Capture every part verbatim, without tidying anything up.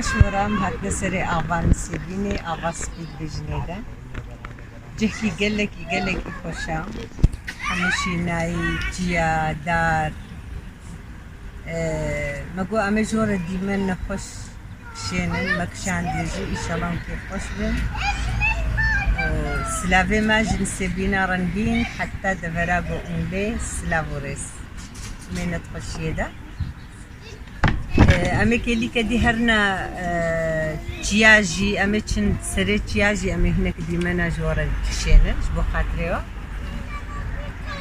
Şora em hatine serê ava Nisêbînê, ava spî dibêjin ê de. Cihkî gelekî, gelekî xweş e. Hemû şînayî, çiya, dar. Ee, me got, em ê ji we re dîmen nexweş şênin, me kişandiye jî, înşallah hûn kêfxweş bin. Ee, silavê me ji Nisêbîna rengîn heta devera Goûnlê, silav û rêz. Em ê netxweşiyê de. Ee, em ê kêlîke dî herna, ee, çiya jî, em ê çin serê çiya jî, em ê hinek dîmena ji we re kişênin, ji bo xatirê we.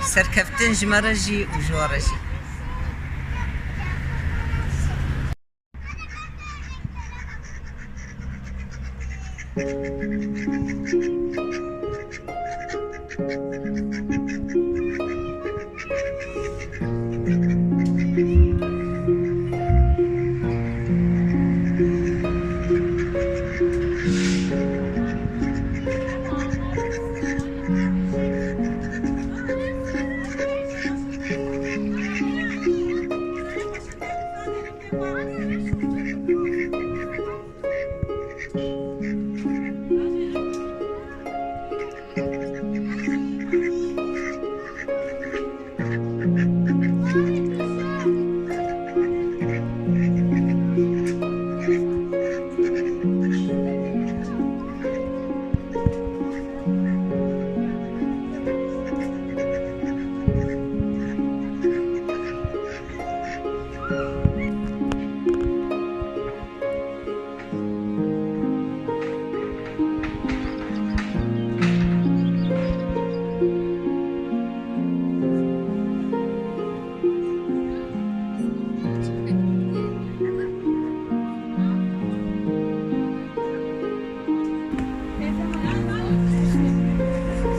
Serkeftin ji me re jî û ji we re jî.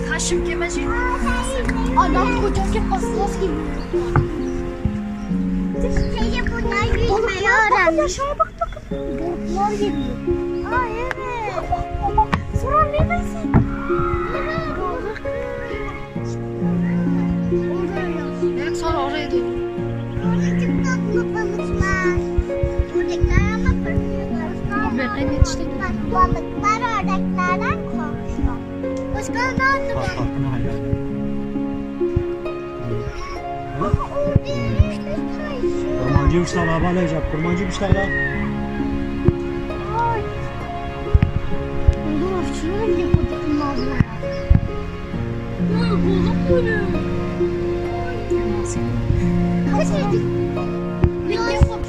Kaşım kemeci. Adam koca ki paspas gibi. Şeye bunlar yüzmeyi öğrenmiş. Aşağı bak. Balıklar geliyor. Aa, evet. Bak, bak, bak. Sonra ne benziyor? Balık. Orada ya. Evet, sonra oraya doğru. Orada çok tatlı balıklar. Buradakiler ama korkuyorlar. Bak, balıklar oradakilerden korkuyor. Başka nerede balık? Bak, bak, buna hayran. Kurmancî bişta la, ba lêja, kurmancî bişta la. Ay. Dur, şunu da bir yapalım, Allah. Ay, bulduk bunu. Hadi. Bir yapalım.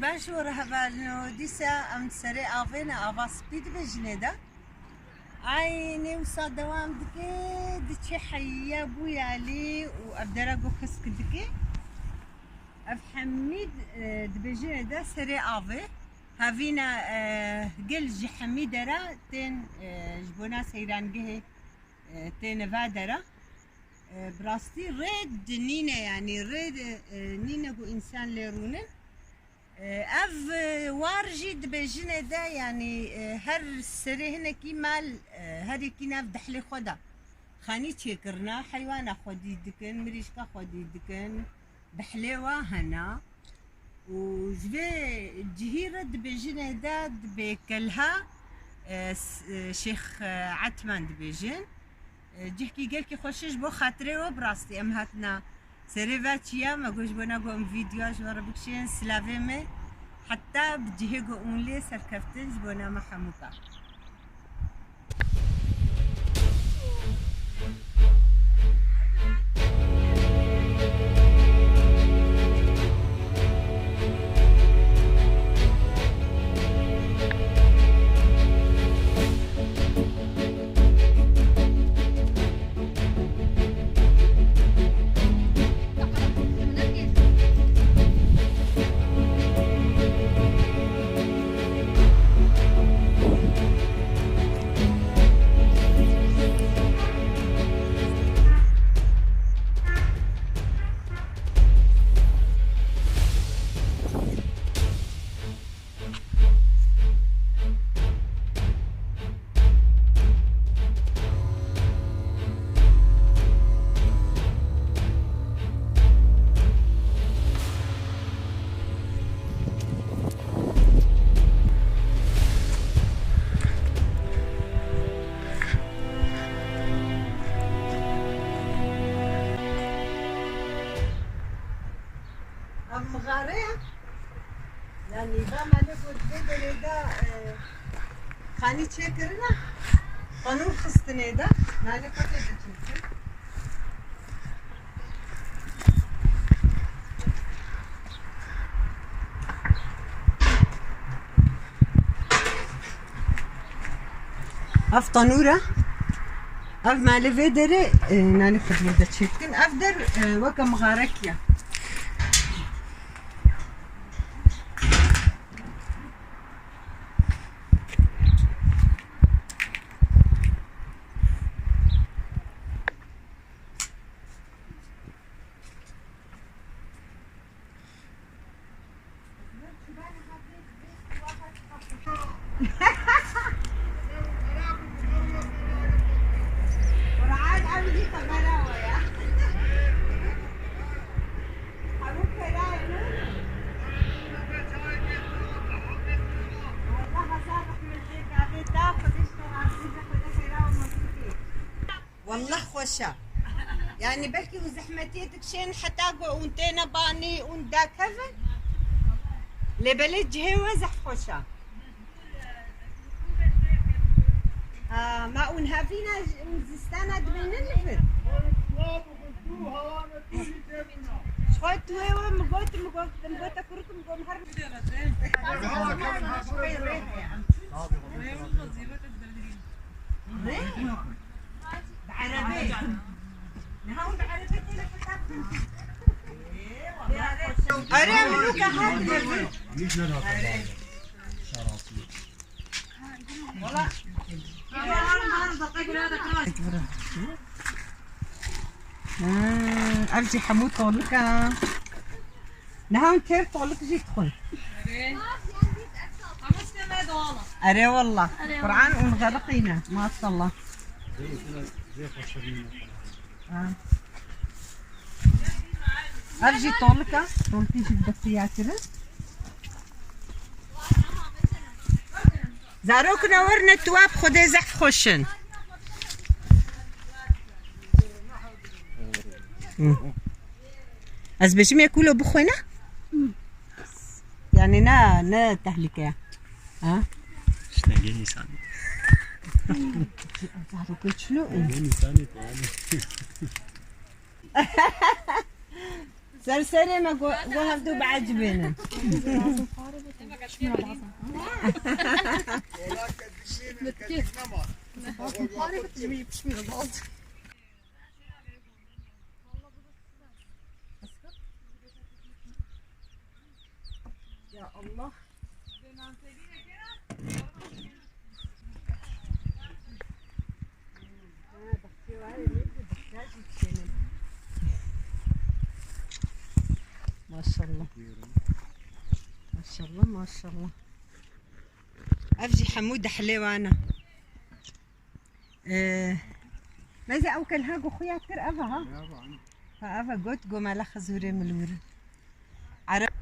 Baş û re hevalino, dîsa em serê avê ne, ava spî dibêjinê de. Eynî wisa dewam dike, diçe heya Bûyalî û ev dere go kesk dike. Ev hemî, e, dibêjinê de serê avê. Havîna, e, gel ji hemî dera tên, e, ji bona seyrangehê, e, têne va dera. E, bi rastî rê di nîne, yanî rê di, e, nîne ku însan lê rûnin. E, ev, e, war jî dibêjinê de, yanî, e, her serê hinekî mal, e, her yekî nav dehlê xwe de xanî çêkirina, heywana xwedî dikin, mirîşka xwedî dikin, dehlê wa hena. Û ji vê cihî re dibêjinê de dibê kelha, e, s-, e, Şêx, e, Etman dibêjin. E, cihkî gelkî xweş e ji bo xatirê we, bi rastî em hatina serê ve çiya, me got ji bona ku em vîdyoa ji we re bikişînin, silavê me heta bi cihê ku hûn lê serkeftin ji bona me hemûka. Ev mixare ye. Yanî va me ne got vê derê de, e, xanî çêkirine, tenûr xistinê de, nane kotê de çêkirin. Ev tenûr e. Ev me li vê derê, e, nanê xwe de çêdikin. Ev der, e, weke mixarekî ye. Wallah xweş e. Yanî belkî hûn zehmetiyê dikişên heta ku hûn têne banî hûn dakevin. Lê belê cihê we zehf xweş e. Ha, ma hûn hevîna hûn zistana dibînin li vir? Ji xwe tu wê we min got, min got, min gote kurik, min got, min her Bi erebê. Niha hûn bi erebê têne fitan. Erê, min nûke hat. Erê. Wala. Hmm, ev jî hemû tolik e. Niha hûn têr tolik jî dixwin. Erê. Ama işte ne doğal. Erê wallah. Erê Qur'an û xeriqîne. Maşallah. Ha. Ev jî tolik e. Tolikî jî dixuya kirin. Zarokina werine tuwab Xwedê zehf xweş in. Hı. Ez bêjim yek wilo bixwîne? Yanî ne, ne tehlîke ye. Ha? Ştengê însanî. Zarokê çilo û. Ştengê însanî, yanî. Ser serê me go, go hevdu biecibênin. Yapışmıyor lazım. Yapışmıyor lazım. Ya Allah. Maşallah. Maşallah, maşallah. Ev jî hemû dehlê wan e. Ee, Meze ew kelha ku xuya kir eva ha? Ya, ba, hani. Ha, eva got ku mele xizûrê milûr. Ereb.